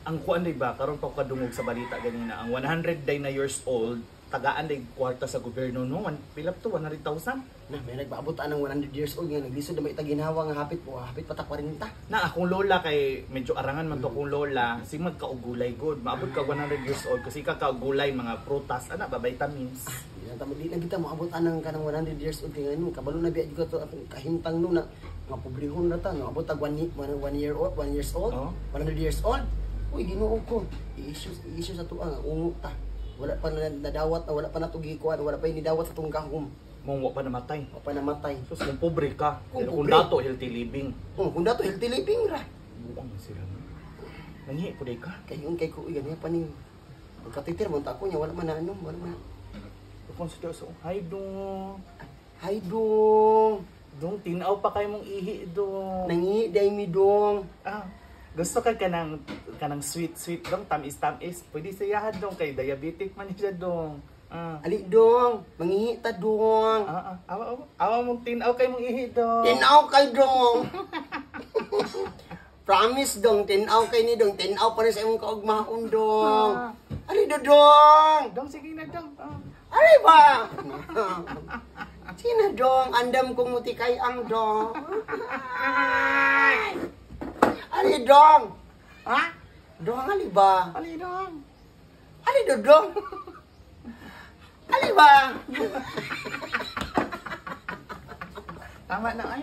Ang kuan day ba, karon pa ko kadungog sa balita ganina, ang 100 day na years old, tagaan day kwarta sa gobyerno, no? One, pila to? 100,000? Na may nagpaabot anang 100 years old nga naglisod na may itaginhawa nga hapit po, hapit pa ta 40. Na akong lola kay medyo arangan man to akong lola, si magkaugulay good. Maabot ka 100 years old kasi ka kaugulay mga prutas, ana ba, vitamins. Di na tamo, di na kita moabot anang kanang 100 years old kay ngano kabalo na biya jud to atong kahimtang no na nga pobrehon ra ta nga abot tag 1 year old, 1 years old, 100 years old. Uy, Ginoo ko. I-issue sa tuwa nga ungo ta. Wala pa na nadawat na wala pa nato gikuan, wala pa nidawat sa tong gahom. Mong wa pa namatay. Wa pa namatay. Sus, kung pobre ka, Kung pero kung pobre. dato healthy living. Oh, kung dato healthy living ra. Buang na sila, no? Nanghi po day ka. Kay yung kay ko uy pa ning pagkatitir mo ta ko niya wala man na ano, wala man. Kung sa Diyos, oh, hi dong. Hi dong. Dong, tinaw pa kayo mong ihi dong. Nangi day mi dong. Ah, gusto ka kanang sweet sweet dong, tamis tamis. Pwede siya dong kay diabetic man siya dong. Ah. Ali dong, mangihi ta dong. Ah, ah, awa awa, awa mong tinaw kay mong ihi dong. Tinaw kay dong. Promise dong, tinaw kay ni dong, tinaw pa rin sa imong kaugmaon dong. Ali do dong. Dong, sige na dong. Ah. Ali ba? Sina dong, andam kong mutikay ang dong. Ali dong. Ha? Dong ali ba? Ali dong. Ali do dong. Ali ba? Tama na ay.